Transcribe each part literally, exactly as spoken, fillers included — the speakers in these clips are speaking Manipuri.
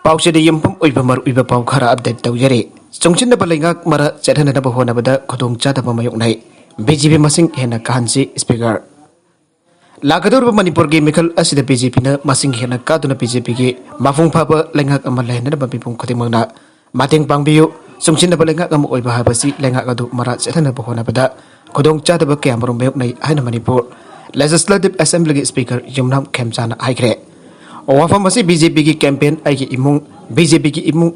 ꯄꯥꯎꯆꯦꯗ ꯌꯨꯝꯐꯝ ꯑꯣꯏꯕ ꯃꯔꯨꯑꯣꯏꯕ ꯄꯥꯎ ꯈꯔ ꯑꯞꯗꯦꯠ ꯇꯧꯖꯔꯤ꯫ ꯆꯨꯡꯁꯤꯟꯅꯕ ꯂꯩꯉꯥꯛ ꯃꯔꯛ ꯆꯦꯠꯍꯟꯅꯅꯕ ꯍꯣꯠꯅꯕꯗ ꯈꯨꯗꯣꯡꯆꯥꯗꯕ ꯃꯥꯌꯣꯛꯅꯩ꯫ ꯕꯤ ꯖꯦ ꯄꯤ ꯃꯁꯤꯡ ꯍꯦꯟꯅ ꯀꯥꯍꯟꯁꯤ, ꯁ꯭ꯄꯤꯀꯔ꯫ ꯂꯥꯛꯀꯗꯧꯔꯤꯕ ꯃꯅꯤꯄꯨꯔꯒꯤ ꯃꯤꯈꯜ ꯑꯁꯤꯗ ꯕꯤ ꯖꯦ ꯄꯤꯅ ꯃꯁꯤꯡ ꯍꯦꯟꯅ ꯀꯥꯗꯨꯅ ꯕꯤ ꯖꯦ ꯄꯤꯒꯤ ꯃꯄꯨꯡ ꯐꯥꯕ ꯂꯩꯉꯥꯛ ꯑꯃ ꯂꯩꯍꯟꯅꯅꯕ ꯃꯤꯄꯨꯝ ꯈꯨꯗꯤꯡꯃꯛꯅ ꯃꯇꯦꯡ ꯄꯥꯡꯕꯤꯌꯨ꯫ ꯆꯨꯡꯁꯤꯟꯅꯕ ꯂꯩꯉꯥꯛ ꯑꯃ ꯑꯣꯏꯕ ꯍꯥꯏꯕꯁꯤ ꯂꯩꯉꯥꯛ ꯑꯗꯨ ꯃꯔꯥ ꯆꯦꯠꯍꯟꯅꯕ ꯍꯣꯠꯅꯕꯗ ꯈꯨꯗꯣꯡꯆꯥꯗꯕ ꯀꯌꯥꯃꯔꯨꯝ ꯃꯥꯌꯣꯛꯅꯩ ꯍꯥꯏꯅ ꯃꯅꯤꯄꯨꯔ ꯂꯦꯖꯤꯁꯂꯦꯇꯤꯚ ꯑꯦꯁꯦꯝꯕ꯭ꯂꯤꯒꯤ ꯁ꯭ꯄꯤꯀꯔ ꯌꯨꯝꯅꯥꯝ ꯈꯦꯝꯆꯥꯅ ꯍꯥꯏꯈ꯭ꯔꯦ꯫ ꯋꯥꯐꯝ ꯑꯁꯤ ꯕꯤ ꯖꯦ ꯄꯤꯒꯤ ꯀꯦꯝꯄꯦꯟ ꯑꯩꯒꯤ ꯏꯃꯨꯡ, ꯕꯤ ꯖꯦ ꯄꯤꯒꯤ ꯏꯃꯨꯡ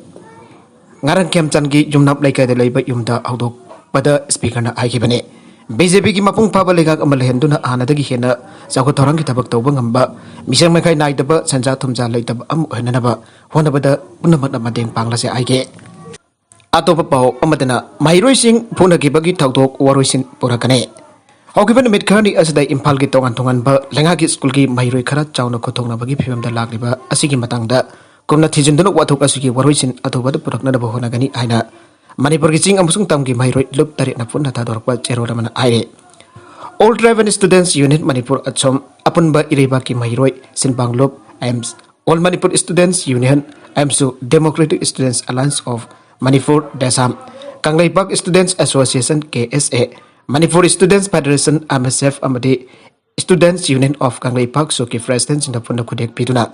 ꯉꯔꯥꯡ ꯈꯦꯝꯆꯥꯟꯒꯤ ꯌꯨꯝꯅꯥꯝ ꯂꯩꯀꯥꯏꯗ ꯂꯩꯕ ꯌꯨꯝꯗ ꯍꯧꯗꯣꯛꯄꯗ ꯁ꯭ꯄꯤꯀꯔꯅ ꯍꯥꯏꯈꯤꯕꯅꯤ꯫ ꯕꯤ ꯖꯦ ꯄꯤꯒꯤ ꯃꯄꯨꯡ ꯐꯥꯕ ꯂꯩꯉꯥꯛ ꯑꯃ ꯂꯩꯍꯟꯗꯨꯅ ꯍꯥꯟꯅꯗꯒꯤ ꯍꯦꯟꯅ ꯆꯥꯎꯈꯠ ꯊꯧꯔꯥꯡꯒꯤ ꯊꯕꯛ ꯇꯧꯕ ꯉꯝꯕ, ꯃꯤꯁꯪ ꯃꯈꯥꯏ ꯅꯥꯏꯗꯕ, ꯁꯦꯟꯖꯥ ꯊꯨꯝꯖꯥ ꯂꯩꯇꯕ ꯑꯃ ꯑꯣꯏꯍꯟꯅꯅꯕ ꯍꯣꯠꯅꯕꯗ ꯄꯨꯝꯅꯃꯛꯅ ꯃꯇꯦꯡ ꯄꯥꯡꯂꯁꯦ ꯍꯥꯏꯒꯦ꯫ ꯑꯇꯣꯞꯄ ꯄꯥꯎ ꯑꯃꯗꯅ, ꯃꯍꯩꯔꯣꯏꯁꯤꯡ ꯐꯨꯅꯈꯤꯕꯒꯤ ꯊꯧꯗꯣꯛ ꯋꯥꯔꯣꯏꯁꯤꯟ ꯄꯨꯔꯛꯀꯅꯤ꯫ ꯍꯧꯈꯤꯕ ꯅꯨꯃꯤꯠ ꯈꯔꯅꯤ ꯑꯁꯤꯗ ꯏꯝꯐꯥꯜꯒꯤ ꯇꯣꯉꯥꯟ ꯇꯣꯉꯥꯟꯕ ꯂꯩꯉꯥꯛꯀꯤ ꯁ꯭ꯀꯨꯜꯒꯤ ꯃꯍꯩꯔꯣꯏ ꯈꯔ ꯆꯥꯎꯅ ꯈꯨꯗꯣꯡꯅꯕꯒꯤ ꯐꯤꯕꯝꯗ ꯂꯥꯛꯂꯤꯕ ꯑꯁꯤꯒꯤ ꯃꯇꯥꯡꯗ ꯀꯨꯞꯅ ꯊꯤꯖꯤꯟꯗꯨꯅ ꯋꯥꯊꯣꯛ ꯑꯁꯤꯒꯤ ꯋꯥꯔꯣꯏꯁꯤꯟ ꯑꯊꯨꯕꯗ ꯄꯨꯔꯛꯅꯅꯕ ꯍꯣꯠꯅꯒꯅꯤ ꯍꯥꯏꯅ ꯃꯅꯤꯄꯨꯔꯒꯤ ꯆꯤꯡ ꯑꯃꯁꯨꯡ ꯇꯝꯒꯤ ꯃꯍꯩꯔꯣꯏ ꯂꯨꯞ ꯇꯔꯦꯠꯅ ꯄꯨꯟꯅ ꯊꯥꯗꯣꯔꯛꯄ ꯆꯦꯔꯣꯜ ꯑꯃꯅ ꯍꯥꯏꯔꯤ꯫ All Tribal Students Union Manipur ꯑꯁꯣꯝ, ꯑꯄꯨꯟꯕ ꯏꯔꯩꯕꯥꯛꯀꯤ ꯃꯍꯩꯔꯣꯏ ꯁꯤꯟꯕꯥꯡꯂꯨꯞ AIMS, All Manipur Students Union ꯑꯃꯁꯨꯡ Democratic Students Alliance of Manipur, DESAM, Kangleipak Students Association, K S A, Manipur Students Federation, M S F, ꯑꯃꯗꯤ Students Union of ꯀꯪꯂꯩꯄꯥꯛ ꯁꯨꯛꯀꯤ ꯄ꯭ꯔꯦꯁꯤꯗꯦꯟꯠꯁꯤꯡꯗ ꯄꯨꯟꯅ ꯈꯨꯗꯦꯛ ꯄꯤꯗꯨꯅ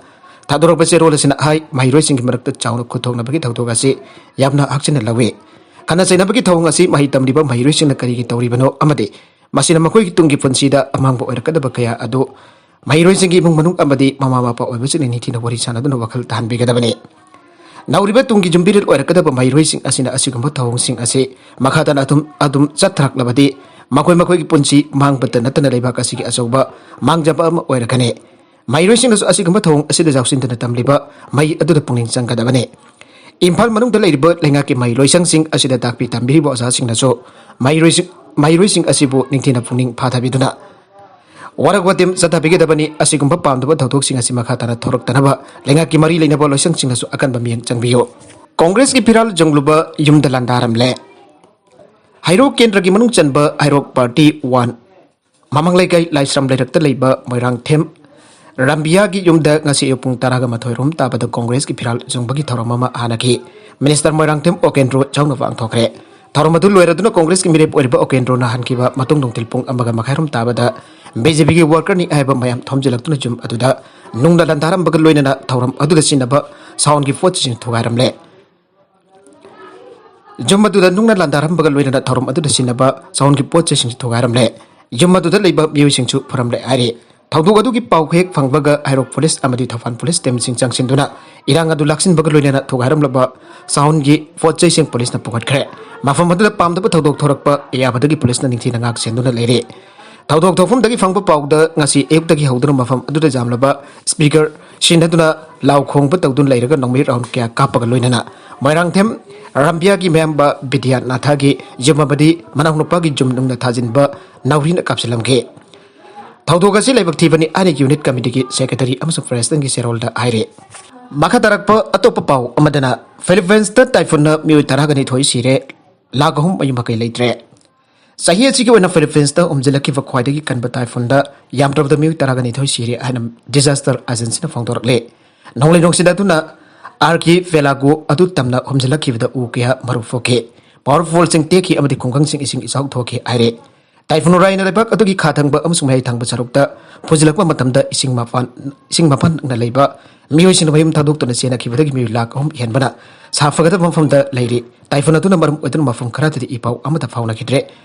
ꯊꯥꯗꯣꯔꯛꯄ ꯆꯦꯔꯣꯜ ꯑꯁꯤꯅ ꯍꯥꯏ, ꯃꯍꯩꯔꯣꯏꯁꯤꯡꯒꯤ ꯃꯔꯛꯇ ꯆꯥꯎꯅ ꯈꯨꯗꯣꯡꯅꯕꯒꯤ ꯊꯧꯗꯣꯛ ꯑꯁꯤ ꯌꯥꯝꯅ ꯍꯛꯆꯤꯟꯅ ꯂꯧꯏ꯫ ꯈꯠꯅ ꯆꯩꯅꯕꯒꯤ ꯊꯧꯑꯣꯡ ꯑꯁꯤ ꯃꯍꯩ ꯇꯝꯂꯤꯕ ꯃꯍꯩꯔꯣꯏꯁꯤꯡꯅ ꯀꯔꯤꯒꯤ ꯇꯧꯔꯤꯕꯅꯣ ꯑꯃꯗꯤ ꯃꯁꯤꯅ ꯃꯈꯣꯏꯒꯤ ꯇꯨꯡꯒꯤ ꯄꯨꯟꯁꯤꯗ ꯑꯃꯥꯡꯕ ꯑꯣꯏꯔꯛꯀꯗꯕ ꯀꯌꯥ ꯑꯗꯨ ꯃꯍꯩꯔꯣꯏꯁꯤꯡꯒꯤ ꯏꯃꯨꯡ ꯃꯅꯨꯡ ꯑꯃꯗꯤ ꯃꯃꯥ ꯃꯄꯥ ꯑꯣꯏꯕꯁꯤꯡꯅ ꯅꯤꯡꯊꯤꯅ ꯋꯥꯔꯤ ꯁꯥꯅꯗꯨꯅ ꯋꯥꯈꯜ ꯇꯥꯍꯟꯕꯤꯒꯗꯕꯅꯤ꯫ ꯅꯧꯔꯤꯕ ꯇꯨꯡꯒꯤ ꯌꯨꯝꯕꯤꯔꯦꯜ ꯑꯣꯏꯔꯛꯀꯗꯕ ꯃꯍꯩꯔꯣꯏꯁꯤꯡ ꯑꯁꯤꯅ ꯑꯁꯤꯒꯨꯝꯕ ꯊꯧꯑꯣꯡꯁꯤꯡ ꯑꯁꯤ ꯃꯈꯥ ꯇꯥꯅ ꯑꯗꯨꯝ, ꯑꯗꯨꯝ ꯆꯠꯊꯔꯛꯂꯕꯗꯤ ꯃꯈꯣꯏ ꯃꯈꯣꯏꯒꯤ ꯄꯨꯟꯁꯤ ꯃꯥꯡꯕꯇ ꯅꯠꯇꯅ ꯂꯩꯕꯥꯛ ꯑꯁꯤꯒꯤ ꯑꯆꯧꯕ ꯃꯥꯡꯖꯕ ꯑꯃ ꯑꯣꯏꯔꯛꯀꯅꯤ꯫ ꯃꯍꯩꯔꯣꯏꯁꯤꯡꯅꯁꯨ ꯑꯁꯤꯒꯨꯝꯕ ꯊꯧꯑꯣꯡ ꯑꯁꯤꯗ ꯌꯥꯎꯁꯤꯟꯗꯨꯅ ꯇꯝꯂꯤꯕ ꯃꯍꯩ ꯑꯗꯨꯗ ꯄꯨꯛꯅꯤꯡ ꯆꯪꯒꯗꯕꯅꯤ꯫ ꯏꯝꯐꯥꯜ ꯃꯅꯨꯡꯗ ꯂꯩꯔꯤꯕ ꯂꯩꯉꯥꯛꯀꯤ ꯃꯍꯩ ꯂꯣꯏꯁꯪꯁꯤꯡ ꯑꯁꯤꯗ ꯇꯥꯛꯄꯤ ꯇꯝꯕꯤꯔꯤꯕ ꯑꯣꯖꯥꯁꯤꯡꯅꯁꯨ ꯃꯍꯩꯔꯣꯏꯁꯤꯡ, ꯃꯍꯩꯔꯣꯏꯁꯤꯡ ꯑꯁꯤꯕꯨ ꯅꯤꯡꯊꯤꯅ ꯄꯨꯛꯅꯤꯡ ꯐꯥꯊꯕꯤꯗꯨꯅ ꯋꯥꯔꯛ ꯋꯥꯇꯦꯝ ꯆꯠꯊꯕꯤꯒꯗꯕꯅꯤ꯫ ꯑꯁꯤꯒꯨꯝꯕ ꯄꯥꯝꯗꯕ ꯊꯧꯗꯣꯛꯁꯤꯡ ꯑꯁꯤ ꯃꯈꯥ ꯇꯥꯅ ꯊꯣꯔꯛꯇꯅꯕ ꯂꯩꯉꯥꯛꯀꯤ ꯃꯔꯤ ꯂꯩꯅꯕ ꯂꯣꯏꯁꯪꯁꯤꯡꯅꯁꯨ ꯑꯀꯟꯕ ꯃꯤꯠꯌꯦꯡ ꯆꯪꯕꯤꯌꯨ꯫ ꯀꯣꯡꯒ꯭ꯔꯦꯁꯀꯤ ꯐꯤꯔꯥꯜ ꯖꯣꯡꯂꯨꯕ ꯌꯨꯝꯗ ꯂꯥꯟꯗꯥꯔꯝꯂꯦ꯫ ꯍꯩꯔꯣꯛ ꯀꯦꯟꯗ꯭ꯔꯒꯤ ꯃꯅꯨꯡ ꯆꯟꯕ ꯍꯩꯔꯣꯛ ꯄꯥꯔꯇꯤ ꯋꯥꯟ, ꯃꯃꯥꯡ ꯂꯩꯀꯥꯏ ꯂꯥꯏꯁ꯭ꯔꯝ ꯂꯩꯔꯛꯇ ꯂꯩꯕ ꯃꯣꯏꯔꯥꯡꯊꯦꯝ ꯔꯝꯕꯤꯌꯥꯒꯤ ꯌꯨꯝꯗ ꯉꯁꯤ ꯑꯌꯨꯛ ꯄꯨꯡ ꯇꯔꯥꯒ ꯃꯥꯊꯣꯏ ꯔꯣꯝ ꯇꯥꯕꯗ ꯀꯣꯡꯒ꯭ꯔꯦꯁꯀꯤ ꯐꯤꯔꯥꯜ ꯆꯨꯝꯕꯒꯤ ꯊꯧꯔꯝ ꯑꯃ ꯍꯥꯟꯅꯈꯤ꯫ ꯃꯤꯅꯤꯁꯇꯔ ꯃꯣꯏꯔꯥꯡꯊꯦꯝ ꯑꯣꯀꯦꯟꯗ꯭ꯔꯣ ꯆꯥꯎꯅ ꯄꯥꯡꯊꯣꯛꯈ꯭ꯔꯦ꯫ ꯊꯧꯔꯝ ꯑꯗꯨ ꯂꯣꯏꯔꯗꯨꯅ ꯀꯣꯡꯒ꯭ꯔꯦꯁꯀꯤ ꯃꯤꯔꯦꯞ ꯑꯣꯏꯔꯤꯕ ꯑꯣꯀꯦꯟꯗ꯭ꯔꯣꯅ ꯍꯟꯈꯤꯕ ꯃꯇꯨꯡ ꯅꯨꯡꯊꯤꯜ ꯄꯨꯡ ꯑꯃꯒ ꯃꯈꯥꯏ ꯔꯣꯝ ꯇꯥꯕꯗ ꯕꯤ ꯖꯦ ꯄꯤꯒꯤ ꯋꯥꯔꯀꯔꯅꯤ ꯍꯥꯏꯕ ꯃꯌꯥꯝ ꯊꯣꯝꯖꯤꯜꯂꯛꯇꯨꯅ ꯌꯨꯝ ꯑꯗꯨꯗ ꯅꯨꯡꯅ ꯂꯥꯟꯗꯥꯔꯝꯕꯒ ꯂꯣꯏꯅꯅ ꯊꯧꯔꯝ ꯑꯗꯨꯗ ꯁꯤꯖꯤꯟꯅꯕ ꯁꯥꯎꯟꯒꯤ ꯄꯣꯠ ꯆꯩꯁꯤꯡ ꯊꯨꯒꯥꯏꯔꯝꯂꯦ꯫ ꯌꯨꯝ ꯑꯗꯨꯗ ꯅꯨꯡꯅ ꯂꯥꯟꯗꯥꯔꯝꯕꯒ ꯂꯣꯏꯅꯅ ꯊꯧꯔꯝ ꯑꯗꯨꯗ ꯁꯤꯖꯤꯟꯅꯕ ꯁꯥꯎꯟꯒꯤ ꯄꯣꯠ ꯆꯩꯁꯤꯡꯁꯨ ꯊꯨꯒꯥꯏꯔꯝꯂꯦ꯫ ꯌꯨꯝ ꯑꯗꯨꯗ ꯂꯩꯕ ꯃꯤꯑꯣꯏꯁꯤꯡꯁꯨ ꯐꯨꯔꯝꯂꯦ ꯍꯥꯏꯔꯤ꯫ ꯊꯧꯗꯣꯛ ꯑꯗꯨꯒꯤ ꯄꯥꯎ ꯍꯦꯛ ꯐꯪꯕꯒ ꯍꯩꯔꯣꯛ ꯄꯨꯂꯤꯁ ꯑꯃꯗꯤ ꯊꯧꯕꯥꯜ ꯄꯨꯂꯤꯁ ꯇꯤꯝꯁꯤꯡ ꯆꯪꯁꯤꯟꯗꯨꯅ ꯏꯔꯥꯡ ꯑꯗꯨ ꯂꯥꯛꯁꯤꯟꯕꯒ ꯂꯣꯏꯅꯅ ꯊꯨꯒꯥꯏꯔꯝꯂꯕ ꯁꯥꯎꯟꯒꯤ ꯄꯣꯠ ꯆꯩꯁꯤꯡ ꯄꯨꯂꯤꯁꯅ ꯄꯨꯈꯠꯈ꯭ꯔꯦ꯫ ꯃꯐꯝ ꯑꯗꯨꯗ ꯄꯥꯝꯗꯕ ꯊꯧꯗꯣꯛ ꯊꯣꯔꯛꯄ ꯌꯥꯕꯗꯒꯤ ꯄꯨꯂꯤꯁꯅ ꯅꯤꯡꯊꯤꯅ ꯉꯥꯛ ꯁꯦꯟꯗꯨꯅ ꯂꯩꯔꯤ꯫ ꯊꯧꯗꯣꯛ ꯊꯣꯛꯐꯝꯗꯒꯤ ꯐꯪꯕ ꯄꯥꯎꯗ ꯉꯁꯤ ꯑꯌꯨꯛꯇꯒꯤ ꯍꯧꯗꯨꯅ ꯃꯐꯝ ꯑꯗꯨꯗ ꯌꯥꯝꯂꯕ ꯁ꯭ꯄꯤꯀꯔ ꯁꯤꯖꯤꯟꯅꯗꯨꯅ ꯂꯥꯎ ꯈꯣꯡꯕ ꯇꯧꯗꯨꯅ ꯂꯩꯔꯒ ꯅꯣꯡꯃꯩ ꯔꯥꯎꯟ ꯀꯌꯥ ꯀꯥꯞꯄꯒ ꯂꯣꯏꯅꯅ ꯃꯣꯏꯔꯥꯡꯊꯦꯝ ꯔꯝꯕꯤꯌꯥꯒꯤ ꯃꯌꯥꯝꯕ ꯕꯤꯗ꯭ꯌꯥꯅꯥꯊꯒꯤ ꯌꯨꯝ ꯑꯃꯗꯤ ꯃꯅꯥꯎꯅꯨꯄꯥꯒꯤ ꯌꯨꯝ ꯅꯨꯡꯅ ꯊꯥꯖꯤꯟꯕ ꯅꯥꯎꯔꯤꯅ ꯀꯥꯞꯁꯤꯜꯂꯝꯈꯤ꯫ ꯊꯧꯗꯣꯛ ꯑꯁꯤ ꯂꯥꯏꯕꯛ ꯊꯤꯕꯅꯤ ꯍꯥꯏꯅ ꯌꯨꯅꯤꯠ ꯀꯃꯤꯇꯤꯒꯤ ꯁꯦꯀ꯭ꯔꯦꯇꯔꯤ ꯑꯃꯁꯨꯡ ꯄ꯭ꯔꯦꯁꯤꯗꯦꯟꯒꯤ ꯆꯦꯔꯣꯜꯗ ꯍꯥꯏꯔꯤ꯫ ꯃꯈꯥ ꯇꯥꯔꯛꯄ ꯑꯇꯣꯞꯄ ꯄꯥꯎ ꯑꯃꯗꯅ ꯐꯤꯂꯤꯄꯤꯟꯁꯇ ꯇꯥꯏꯐꯨꯟꯅ ꯃꯤꯑꯣꯏ ꯇꯔꯥꯒ ꯅꯤꯊꯣꯏ ꯁꯤꯔꯦ, ꯂꯥꯈ ꯑꯍꯨꯝ ꯃꯌꯨꯝ ꯃꯀꯩ ꯂꯩꯇ꯭ꯔꯦ꯫ ꯆꯍꯤ ꯑꯁꯤꯒꯤ ꯑꯣꯏꯅ ꯐꯤꯂꯤꯄꯤꯟꯁꯇ ꯍꯨꯝꯖꯤꯜꯂꯛꯈꯤꯕ ꯈ꯭ꯋꯥꯏꯗꯒꯤ ꯀꯟꯕ ꯇꯥꯏꯐꯨꯟꯗ ꯌꯥꯝꯗ꯭ꯔꯕꯗ ꯃꯤꯑꯣꯏ ꯇꯔꯥꯒ ꯅꯤꯊꯣꯏ ꯁꯤꯔꯦ ꯍꯥꯏꯅ ꯗꯤꯖꯥꯁꯇꯔ ꯑꯦꯖꯦꯟꯁꯤꯅ ꯐꯣꯡꯗꯣꯔꯛꯂꯦ꯫ ꯅꯣꯡꯂꯩ ꯅꯨꯡꯁꯤꯠ ꯑꯗꯨꯅ ꯑꯥꯔꯀꯤꯄꯦꯂꯥꯒꯣ ꯑꯗꯨ ꯇꯝꯅ ꯍꯨꯝꯖꯤꯜꯂꯛꯈꯤꯕꯗ ꯎ ꯀꯌꯥ ꯃꯔꯨ ꯐꯨꯈꯤ, ꯄꯥꯋꯔ ꯄꯣꯜꯁꯤꯡ ꯇꯦꯛꯈꯤ ꯑꯃꯗꯤ ꯈꯨꯡꯒꯪꯁꯤꯡ ꯏꯁꯤꯡ ꯏꯆꯥꯎ ꯊꯣꯛꯈꯤ ꯍꯥꯏꯔꯦ꯫ ꯇꯥꯏꯐꯨꯟ ꯎꯔꯥꯏꯅ ꯂꯩꯕꯥꯛ ꯑꯗꯨꯒꯤ ꯈꯥ ꯊꯪꯕ ꯑꯃꯁꯨꯡ ꯃꯌꯥꯏ ꯊꯪꯕ ꯁꯔꯨꯛꯇ ꯐꯨꯖꯤꯜꯂꯛꯄ ꯃꯇꯝꯗ ꯏꯁꯤꯡ ꯃꯄꯥꯟ, ꯏꯁꯤꯡ ꯃꯄꯥꯟ ꯅꯛꯅ ꯂꯩꯕ ꯃꯤꯑꯣꯏꯁꯤꯡꯅ ꯃꯌꯨꯝ ꯊꯥꯗꯣꯛꯇꯨꯅ ꯆꯦꯟꯅꯈꯤꯕꯗꯒꯤ ꯃꯤꯑꯣꯏ ꯂꯥꯈ ꯑꯍꯨꯝ ꯍꯦꯟꯕꯅ ꯁꯥꯐꯒꯗꯕ ꯃꯐꯝꯗ ꯂꯩꯔꯤ꯫ ꯇꯥꯏꯐꯨꯟ ꯑꯗꯨꯅ ꯃꯔꯝ ꯑꯣꯏꯗꯨꯅ ꯃꯐꯝ ꯈꯔꯗꯗꯤ ꯏ ꯄꯥꯎ ꯑꯃꯠꯇ ꯐꯥꯎꯅꯈꯤꯗ꯭ꯔꯦ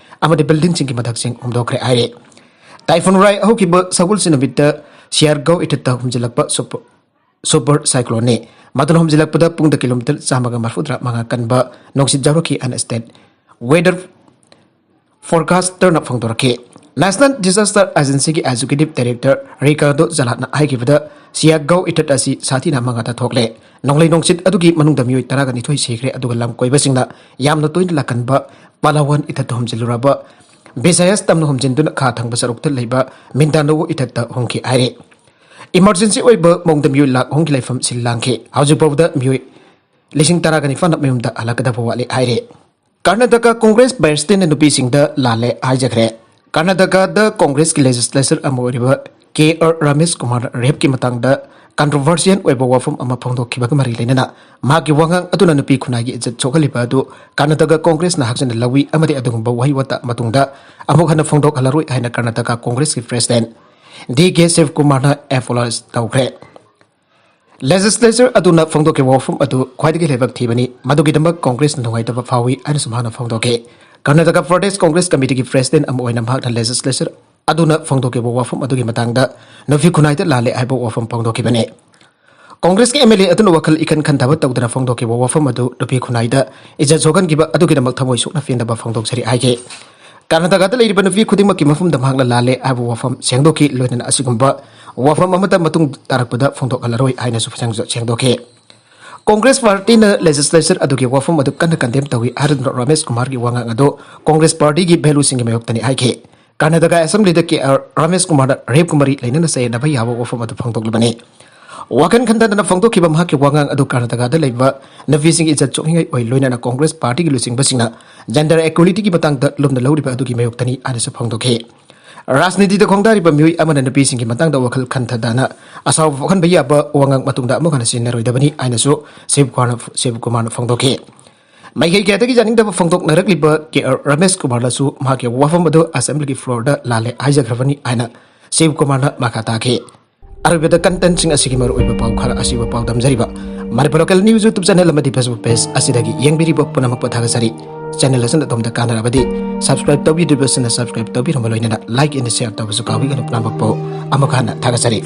ꯑꯃꯗꯤ ꯕꯤꯜꯗꯤꯡꯁꯤꯡꯒꯤ ꯃꯊꯛꯁꯤꯡ ꯍꯨꯝꯗꯣꯛꯈ꯭ꯔꯦ ꯍꯥꯏꯔꯤ꯫ ꯇꯥꯏꯐꯨꯟ ꯎꯔꯥꯏ ꯍꯧꯈꯤꯕ ꯁꯒꯣꯜꯁꯦꯟ ꯅꯨꯃꯤꯠꯇ ꯁꯤꯌꯥꯔꯒꯥꯎ ꯏꯊꯠꯇ ꯍꯨꯝꯖꯤꯜꯂꯛꯄ ꯁꯨꯄ-, ꯁꯨꯄꯔ ꯁꯥꯏꯀ꯭ꯂꯣꯟꯅꯤ꯫ ꯃꯗꯨꯅ ꯍꯨꯝꯖꯤꯜꯂꯛꯄꯗ ꯄꯨꯡꯗ ꯀꯤꯂꯣꯃꯤꯇꯔ ꯆꯥꯝꯃꯒ ꯃꯔꯤꯐꯨꯇꯔꯥ ꯃꯉꯥ ꯀꯟꯕ ꯅꯨꯡꯁꯤꯠ ꯌꯥꯎꯔꯛꯈꯤ ꯍꯥꯏꯅ ꯁ꯭ꯇꯦꯠ ꯋꯦꯗꯔ ꯐꯣꯔꯀꯥꯁꯇꯔꯅ ꯐꯣꯡꯗꯣꯔꯛꯈꯤ꯫ ꯅꯦꯁꯅꯦꯜ ꯗꯤꯖꯥꯁꯇꯔ ꯑꯦꯖꯦꯟꯁꯤꯒꯤ ꯑꯦꯖꯨꯀꯦꯇꯤꯚ ꯗꯥꯏꯔꯦꯛꯇꯔ ꯔꯤꯀꯥꯔꯗꯣ ꯖꯂꯥꯠꯅ ꯍꯥꯏꯈꯤꯕꯗ, ꯁꯤꯌꯥꯒꯥꯎ ꯏꯊꯠ ꯑꯁꯤ ꯁꯥꯊꯤꯅ ꯃꯉꯥꯗ ꯊꯣꯛꯂꯦ꯫ ꯅꯣꯡꯂꯩ ꯅꯨꯡꯁꯤꯠ ꯑꯗꯨꯒꯤ ꯃꯅꯨꯡꯗ ꯃꯤꯑꯣꯏ ꯇꯔꯥꯒ ꯅꯤꯊꯣꯏ ꯁꯤꯈ꯭ꯔꯦ, ꯑꯗꯨꯒ ꯂꯝ ꯀꯣꯏꯕꯁꯤꯡꯅ ꯌꯥꯝꯅ ꯇꯣꯏꯅ ꯂꯥꯛꯀꯟꯕ ꯄꯥꯂꯥꯋꯥꯟ ꯏꯊꯠꯇ ꯍꯨꯝꯖꯤꯜꯂꯨꯔꯕ ꯕꯤꯁꯥꯌꯁ ꯇꯝꯅ ꯍꯨꯝꯖꯤꯟꯗꯨꯅ ꯈꯥ ꯊꯪꯕ ꯁꯔꯨꯛꯇ ꯂꯩꯕ ꯃꯤꯟꯗꯥꯅꯣ ꯏꯊꯠꯇ ꯍꯣꯡꯈꯤ ꯍꯥꯏꯔꯤ꯫ ꯏꯃꯔꯖꯦꯟꯁꯤ ꯑꯣꯏꯕ ꯃꯑꯣꯡꯗ ꯃꯤꯑꯣꯏ ꯂꯥꯈ ꯑꯍꯨꯝꯒꯤ ꯂꯩꯐꯝ ꯁꯤꯜ ꯂꯥꯡꯈꯤ꯫ ꯍꯧꯖꯤꯛ ꯐꯥꯎꯕꯗ ꯃꯤꯑꯣꯏ ꯂꯤꯁꯤꯡ ꯇꯔꯥꯒ ꯅꯤꯄꯥꯟ ꯃꯌꯨꯝꯗ ꯍꯜꯂꯛꯀꯗꯕ ꯋꯥꯠꯂꯤ ꯍꯥꯏꯔꯤ꯫ ꯀꯔꯅꯥꯇꯀꯥ ꯀꯣꯡꯒ꯭ꯔꯦꯁ ꯄ꯭ꯔꯦꯁꯤꯗꯦꯟꯠꯅ ꯅꯨꯄꯤꯁꯤꯡꯗ ꯂꯥꯜꯂꯦ ꯍꯥꯏꯖꯈ꯭ꯔꯦ꯫ ꯀꯔꯅꯥꯇꯀꯥꯗ ꯀꯣꯡꯒ꯭ꯔꯦꯁꯀꯤ ꯂꯦꯖꯤꯁꯂꯦꯆꯔ ꯑꯃ ꯑꯣꯏꯔꯤꯕ ꯀꯦ ꯑꯥꯔ ꯔꯥꯃꯦꯁ ꯀꯨꯃꯥꯔ ꯔꯦꯞꯀꯤ ꯃꯇꯥꯡꯗ controversial ꯑꯣꯏꯕ ꯋꯥꯐꯝ ꯑꯃ ꯐꯣꯡꯗꯣꯛꯈꯤꯕꯒ ꯃꯔꯤ ꯂꯩꯅꯅ ꯃꯍꯥꯛꯀꯤ ꯋꯥꯉꯥꯡ ꯑꯗꯨꯅ ꯅꯨꯄꯤ ꯈꯨꯟꯅꯥꯏꯒꯤ ꯏꯖꯠ ꯁꯣꯛꯍꯜꯂꯤꯕ ꯑꯗꯨ ꯀꯔꯅꯥꯇꯀꯥ ꯀꯣꯡꯒ꯭ꯔꯦꯁꯅ ꯍꯛꯆꯤꯟꯅ ꯂꯧꯏ ꯑꯃꯗꯤ ꯑꯗꯨꯒꯨꯝꯕ ꯋꯥꯍꯩ ꯋꯥꯇꯥ ꯃꯇꯨꯡꯗ ꯑꯃꯨꯛ ꯍꯟꯅ ꯐꯣꯡꯗꯣꯛꯍꯜꯂꯔꯣꯏ ꯍꯥꯏꯅ Karnataka ꯀꯣꯡꯒ꯭ꯔꯦꯁꯀꯤ president D K ꯁꯤꯕꯀꯨꯃꯥꯔꯅ apologize ꯇꯧꯈ꯭ꯔꯦ꯫ Legislature ꯑꯗꯨꯅ ꯐꯣꯡꯗꯣꯛꯈꯤꯕ ꯋꯥꯐꯝ ꯑꯗꯨ ꯈ꯭ꯋꯥꯏꯗꯒꯤ ꯂꯥꯏꯕꯛ ꯊꯤꯕꯅꯤ, ꯃꯗꯨꯒꯤꯗꯃꯛ ꯀꯣꯡꯒ꯭ꯔꯦꯁꯅ ꯅꯨꯡꯉꯥꯏꯇꯕ ꯐꯥꯎꯏ ꯍꯥꯏꯅꯁꯨ ꯃꯍꯥꯛꯅ ꯐꯣꯡꯗꯣꯛꯈꯤ꯫ ꯀꯔꯅꯥꯇꯀꯥ ꯄ꯭ꯔꯗꯦꯁ ꯀꯣꯡꯒ꯭ꯔꯦꯁ ꯀꯃꯤꯇꯤꯒꯤ president ꯑꯃ ꯑꯣꯏꯅ ꯃꯍꯥꯛꯅ legislature ꯑꯗꯨꯅ ꯐꯣꯡꯗꯣꯛꯈꯤꯕ ꯋꯥꯐꯝ ꯑꯗꯨꯒꯤ ꯃꯇꯥꯡꯗ ꯅꯨꯄꯤ ꯈꯨꯟꯅꯥꯏꯗ ꯂꯥꯜꯂꯦ ꯍꯥꯏꯕ ꯋꯥꯐꯝ ꯐꯣꯡꯗꯣꯛꯈꯤꯕꯅꯤ꯫ ꯀꯣꯡꯒ꯭ꯔꯦꯁꯀꯤ ꯑꯦꯝ ꯑꯦꯜ ꯑꯦ ꯑꯗꯨꯅ ꯋꯥꯈꯜ ꯏꯈꯟ ꯈꯟꯊꯕ ꯇꯧꯗꯅ ꯐꯣꯡꯗꯣꯛꯈꯤꯕ ꯋꯥꯐꯝ ꯑꯗꯨ ꯅꯨꯄꯤ ꯈꯨꯟꯅꯥꯏꯗ ꯏꯖꯠ ꯁꯣꯛꯍꯟꯈꯤꯕ ꯑꯗꯨꯒꯤꯗꯃꯛ ꯊꯃꯣꯏ ꯁꯣꯛꯅ ꯄꯦꯟꯗꯕ ꯐꯣꯡꯗꯣꯛꯆꯔꯤ ꯍꯥꯏꯈꯤ꯫ ꯀꯔꯅꯥꯇꯀꯥꯗ ꯂꯩꯔꯤꯕ ꯅꯨꯄꯤ ꯈꯨꯗꯤꯡꯃꯛꯀꯤ ꯃꯐꯝꯗ ꯃꯍꯥꯛꯅ ꯂꯥꯜꯂꯦ ꯍꯥꯏꯕ ꯋꯥꯐꯝ ꯁꯦꯡꯗꯣꯛꯈꯤ, ꯂꯣꯏꯅꯅ ꯑꯁꯤꯒꯨꯝꯕ ꯋꯥꯐꯝ ꯑꯃꯠꯇ ꯃꯇꯨꯡ ꯇꯥꯔꯛꯄꯗ ꯐꯣꯡꯗꯣꯛꯍꯜꯂꯔꯣꯏ ꯍꯥꯏꯅꯁꯨ ꯁꯦꯡꯗꯣꯛꯈꯤ꯫ ꯀꯣꯡꯒ꯭ꯔꯦꯁ ꯄꯥꯔꯇꯤꯅ legislature ꯑꯗꯨꯒꯤ ꯋꯥꯐꯝ ꯑꯗꯨ ꯀꯟꯅ condemn ꯇꯧꯏ ꯍꯥꯏꯗꯨꯅ ꯔꯥꯃꯦꯁ ꯀꯨꯃꯥꯔꯒꯤ ꯋꯥꯉꯥꯡ ꯑꯗꯨ ꯀꯣꯡꯒ꯭ꯔꯦꯁ ꯄꯥꯔꯇꯤꯒꯤ valueꯁꯤꯡꯒꯤ ꯃꯥꯌꯣꯛꯇꯅꯤ ꯍꯥꯏꯈꯤ꯫ ꯀꯔꯅꯥꯇꯀꯥ ꯑꯦꯁꯦꯝꯕ꯭ꯂꯤꯗ ꯀꯦ ꯑꯥꯔ ꯔꯥꯃꯦꯁ ꯀꯨꯃꯥꯔꯗ ꯔꯦꯞꯀ ꯃꯔꯤ ꯂꯩꯅꯅ ꯆꯌꯦꯠꯅꯕ ꯌꯥꯕ ꯋꯥꯐꯝ ꯑꯗꯨ ꯐꯣꯡꯗꯣꯛꯂꯤꯕꯅꯤ꯫ ꯋꯥꯈꯜ ꯈꯟꯊꯗꯅ ꯐꯣꯡꯗꯣꯛꯈꯤꯕ ꯃꯍꯥꯛꯀꯤ ꯋꯥꯉꯥꯡ ꯑꯗꯨ ꯀꯔꯅꯥꯇꯀꯥꯗ ꯂꯩꯕ ꯅꯨꯄꯤꯁꯤꯡꯒꯤ ꯏꯖꯠ ꯁꯣꯛꯅꯤꯡꯉꯥꯏ ꯑꯣꯏ, ꯂꯣꯏꯅꯅ ꯀꯣꯡꯒ꯭ꯔꯦꯁ ꯄꯥꯔꯇꯤꯒꯤ ꯂꯨꯆꯤꯡꯕꯁꯤꯡꯅ gender equalityꯒꯤ ꯃꯇꯥꯡꯗ ꯂꯨꯝꯅ ꯂꯧꯔꯤꯕ ꯑꯗꯨꯒꯤ ꯃꯥꯌꯣꯛꯇꯅꯤ ꯍꯥꯏꯅꯁꯨ ꯐꯣꯡꯗꯣꯛꯈꯤ꯫ ꯔꯥꯖꯅꯤꯇꯤꯗ ꯈꯣꯡꯗꯥꯔꯤꯕ ꯃꯤꯑꯣꯏ ꯑꯃꯅ ꯅꯨꯄꯤꯁꯤꯡꯒꯤ ꯃꯇꯥꯡꯗ ꯋꯥꯈꯜ ꯈꯟꯊꯗꯅ ꯑꯁꯥꯎꯕ ꯄꯣꯛꯍꯟꯕ ꯌꯥꯕ ꯋꯥꯉꯥꯡ ꯃꯇꯨꯡꯗ ꯑꯃꯨꯛ ꯍꯟꯅ ꯁꯤꯖꯤꯟꯅꯔꯣꯏꯗꯕꯅꯤ ꯍꯥꯏꯅꯁꯨ ꯁꯤꯕꯀꯨꯃꯥꯔꯅ ꯁꯤꯕꯀꯨꯃꯥꯔꯅ ꯐꯣꯡꯗꯣꯛꯈꯤ꯫ ꯃꯥꯏꯀꯩ ꯀꯌꯥꯗꯒꯤ ꯌꯥꯅꯤꯡꯗꯕ ꯐꯣꯡꯗꯣꯛꯅꯔꯛꯂꯤꯕ ꯀꯦ ꯑꯥꯔ ꯔꯥꯃꯦꯁ ꯀꯨꯃꯥꯔꯅꯁꯨ ꯃꯍꯥꯛꯀꯤ ꯋꯥꯐꯝ ꯑꯗꯨ ꯑꯦꯁꯦꯝꯕ꯭ꯂꯤꯒꯤ floorꯗ ꯂꯥꯜꯂꯦ ꯍꯥꯏꯖꯈ꯭ꯔꯕꯅꯤ ꯍꯥꯏꯅ ꯁꯤꯕꯀꯨꯃꯥꯔꯅ ꯃꯈꯥ ꯇꯥꯈꯤ꯫ ꯑꯔꯣꯏꯕꯗ contentꯁꯤꯡ ꯑꯁꯤꯒꯤ ꯃꯔꯨꯑꯣꯏꯕ ꯄꯥꯎ ꯈꯔ ꯑꯁꯤꯕꯨ ꯄꯥꯎꯗꯝꯖꯔꯤꯕ Manipur Local News YouTube channel ꯑꯃꯗꯤ Facebook page ꯑꯁꯤꯗꯒꯤ ꯌꯦꯡꯕꯤꯔꯤꯕ ꯄꯨꯝꯅꯃꯛꯄꯨ ꯊꯥꯒꯠꯆꯔꯤ꯫ Channel ꯑꯁꯤꯅ ꯑꯗꯣꯝꯗ ꯀꯥꯟꯅꯔꯕꯗꯤ subscribe ꯇꯧꯕꯤꯗ꯭ꯔꯤꯕꯁꯤꯡꯅ subscribe ꯇꯧꯕꯤꯔꯝꯕ ꯂꯣꯏꯅꯅ like and share ꯇꯧꯕꯁꯨ ꯀꯥꯎꯕꯤꯒꯅꯨ꯫ ꯄꯨꯝꯅꯃꯛꯄꯨ ꯑꯃꯨꯛ ꯍꯟꯅ ꯊꯥꯒꯠꯆꯔꯤ꯫